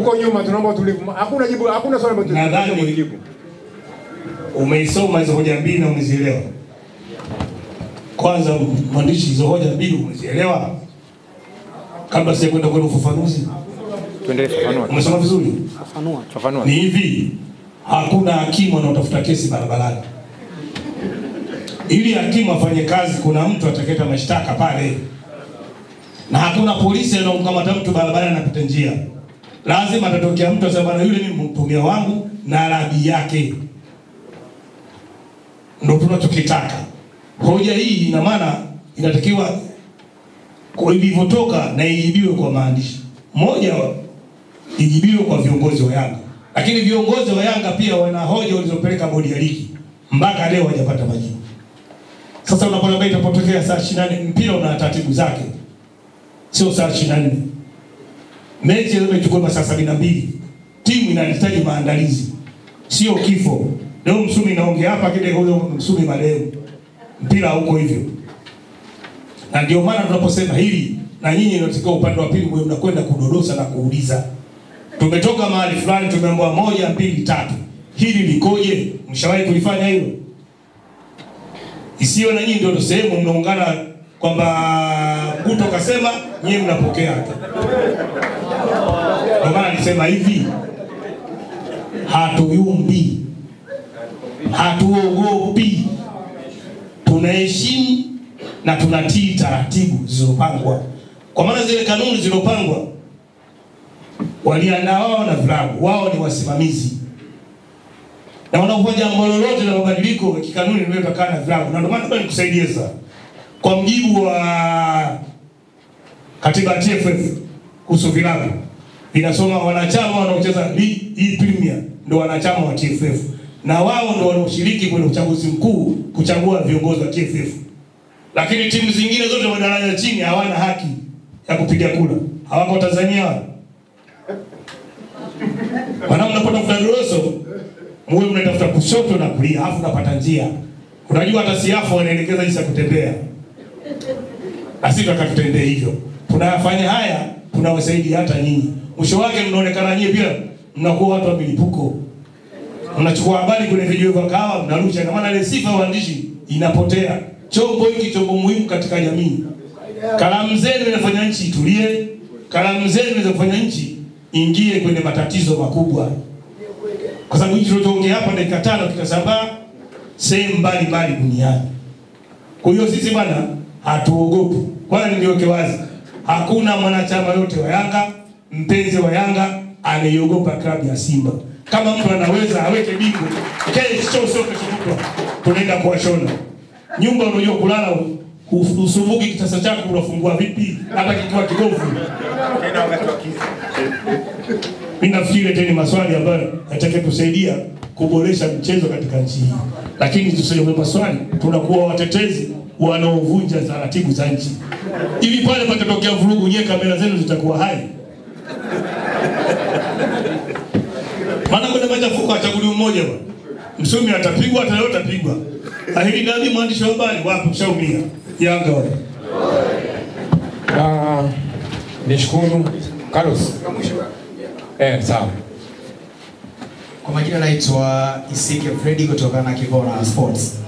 Huko nyuma tunaomba utulivu. Hakuna jibu, hakuna swali ambalo nadhani umeisoma hizo hoja mbili na umezielewa. Kwanza mwandishi, hizo hoja mbili umezielewa? Kabla sijakwenda kwenye ufafanuzi. Tuendelee fafanua. Umesoma vizuri? Fafanua. Fafanua. Ni hivi, hakuna hakimu anaotafuta kesi barabarani. Ili hakimu afanye kazi, kuna mtu atakayeta mashtaka pale. Na hakuna polisi anayemkamata mtu barabarani anapita njia. Lazima atatokea mtu asema bwana yule ni mtumia wangu na radhi yake. Ndio tunachokitaka. Hoja hii ina maana inatakiwa kwa ilivyotoka na ijibiwe kwa maandishi. Moja, ijibiwe kwa viongozi wa Yanga. Lakini viongozi wa Yanga pia wana hoja walizopeleka bodi ya ligi. Mpaka leo hawajapata majibu. Sasa unapoambia itapotokea saa 24, mpira una taratibu zake. Sio saa 24. Mechi lazima ichukue masaa 72. Timu inahitaji maandalizi. Sio kifo. Leo Msumi naongea hapa kile huyo Msumi marehemu. Mpira huko hivyo. Na ndio maana tunaposema hili na nyinyi ndio upande wa pili mwe mnakwenda kudodosa na kuuliza. Tumetoka mahali fulani tumeambiwa 1 2 3. Hili likoje? Mshawahi kulifanya hilo? Isiyo na nyinyi ndio sehemu mnaungana kwamba Guto kasema nyinyi mnapokea. Ndio maana nilisema hivi, hatuyumbi, hatuogopi, tunaheshimu na tunatii taratibu zilizopangwa. Kwa maana zile kanuni zilizopangwa waliandaa wao na vilabu, wao ni wasimamizi. Na wanapokuja jambo lolote la mabadiliko ya kikanuni ndio tutakaa na vilabu. Na ndio maana nikusaidie sasa. Kwa mjibu wa katiba ya TFF kuhusu vilabu, inasoma wanachama wanaocheza ligi Premier ndio wanachama wa TFF, na wao ndio wanaoshiriki kwenye uchaguzi mkuu kuchagua viongozi wa TFF. Lakini timu zingine zote wa daraja chini hawana haki ya kupiga kura. Hawako Tanzania. Maana mnapotafuta dodoso muwe mnatafuta kushoto na kulia, afu unapata njia. Unajua hata siafu wanaelekeza jinsi ya kutembea. Na sisi tutakatutendee hivyo. Tunayafanya haya, tunawasaidia hata nyinyi. Mwisho wake mnaonekana nyinyi pia mnakuwa watu wa milipuko. Mnachukua habari kwenye video vya kahawa mnarusha, na maana ile sifa ya waandishi inapotea. Chombo hiki chombo muhimu katika jamii. Kalamu zenu inafanya nchi itulie, kalamu zenu inaweza kufanya nchi ingie kwenye matatizo makubwa. Kwa sababu hichi tulichoongea hapa dakika 5 kitasambaa sehemu mbalimbali duniani. Kwa hiyo sisi bwana hatuogopi. Kwanza niliweke wazi, hakuna mwanachama yote wa Yanga, mpenzi wa Yanga anayeogopa klabu ya Simba. Kama mtu anaweza aweke bingo, kesho sio kesho kutwa tunaenda kuwashona. Nyumba unajua kulala usumbuki kitasa chako unafungua vipi hata kikiwa kigofu. Mimi nafikiri tena maswali ambayo yatakayotusaidia kuboresha mchezo katika nchi hii. Lakini tusije maswali tunakuwa watetezi wanaovunja taratibu za nchi. Hivi pale patatokea vurugu, nyewe kamera zenu zitakuwa hai. Maana kuna machafuko achaguliwa mmoja bwana. Msumi atapigwa, hata leo atapigwa. Ahili nani mwandishi wa habari wapo mshaumia. Yanga wale. Nishukuru Carlos. Sawa. Kwa majina naitwa Isike Freddy kutoka na Kibora Sports.